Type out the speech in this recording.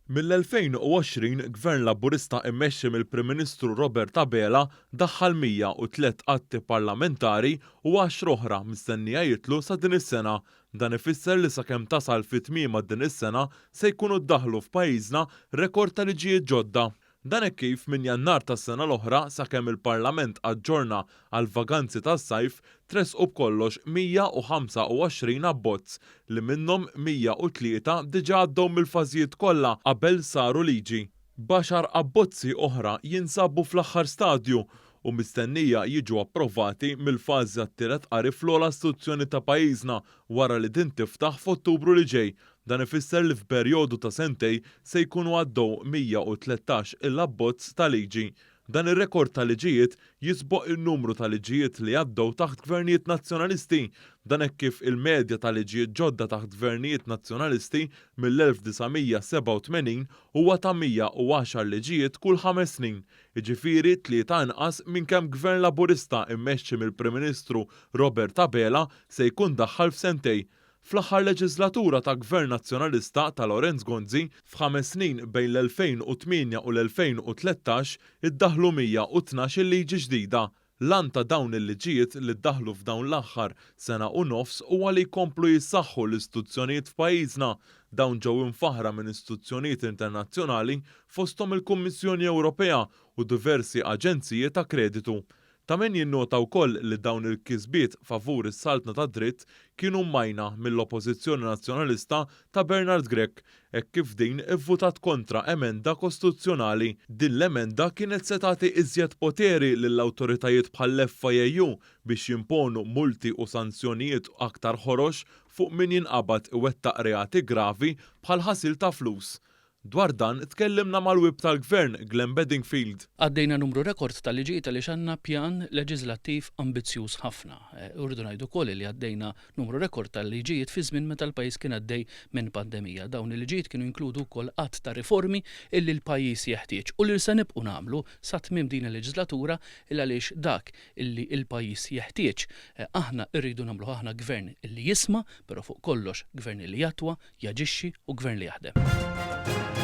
Mill-2020, Gvern Laburista immexxi mill-Prim Ministru Robert Abela daħħal 103 atti parlamentari u għaxra oħra mistennija jidħlu sa din is-sena. Dan ifisser li sakemm tasal fi tmiemha din is-sena se jkunu ddaħħlu f'pajjiżna rekord ta' liġijiet ġodda. Dan hekk kif minn Jannar tas-sena l-oħra sakemm il-Parlament aġġorna għall-vaganzi tas-sajf tressqu b'kollox 125 abbozz li minnhom 103 diġà għaddew mill-fażijiet kollha qabel saru liġi. B'għaxar abbozzi oħra jinsabu fl-aħħar stadju u mistennija jiġu approvati mill-fażi tat-tielet qari fl-ogħla istituzzjoni ta' pajjiżna wara li din tiftaħ f'Ottubru li ġej. Dan ifisser li f'perjodu ta' sentejn se jkunu għaddew 113 il abbozz ta' liġi. Dan ir-rekord ta' liġijiet jisboq in-numru ta' liġijiet li għaddew taħt gvernijiet Nazzjonalisti. Dan hekk kif il-medja ta' liġijiet ġodda taħt gvernijiet Nazzjonalisti mill-1987 huwa ta' 110 liġijiet kull ħames snin, jiġifieri tlieta inqas minn kemm Gvern Laburista mmexxi mill-Prim Ministru Robert Abela se jkun daħħal f'sentejn. Fl-aħħar leġiżlatura ta' Gvern Nazzjonalista ta' Lawrence Gonzi, f'ħames snin bejn l-2008 u l-2013, iddaħħlu 112-il liġi ġdida. L-għan ta' dawn il-liġijiet li ddaħħlu f'dawn l-aħħar sena u nofs huwa li jkomplu jissaħħu l-istituzzjonijiet f'pajjiżna. Dawn ġew imfaħħra minn istituzzjonijiet internazzjonali fosthom il-Kummissjoni Ewropea u diversi aġenziji ta' kreditu. Ta' min jinnota wkoll li dawn il-kisbiet favur is-saltna tad-dritt kienu mmajna mill-Oppożizzjoni Nazzjonalista ta' Bernard Grech hekk kif din ivvutat kontra emenda kostituzzjonali. Din l-emenda kienet se tagħti iżjed poteri lill-awtoritajiet bħall-FIAU biex jimponu multi u sanzjonijiet aktar ħorox fuq min jinqabad iwettaq reati gravi bħal ħasil ta' flus. Dwar dan tkellimna mal-Whip tal-Gvern, Glenn Bedingfield. Għaddejna numru rekord ta' liġijiet għaliex għandna pjan leġiżlattiv ambizzjuż ħafna. U rridu ngħidu wkoll li għaddejna numru rekord ta' liġijiet fi żmien meta l-pajjiż kien għaddej minn pandemija. Dawn il-liġijiet kienu jinkludu wkoll għadd ta' riformi illi l-pajjiż jeħtieġ u li se nibqgħu nagħmlu sa tmiem din il-leġiżlatura il għaliex dak illi l-pajjiż jeħtieġ aħna rridu nagħmluh aħna gvern illi jisma' però fuq kollox gvern illi jattwa, jaġixxi u gvern li jaħdem.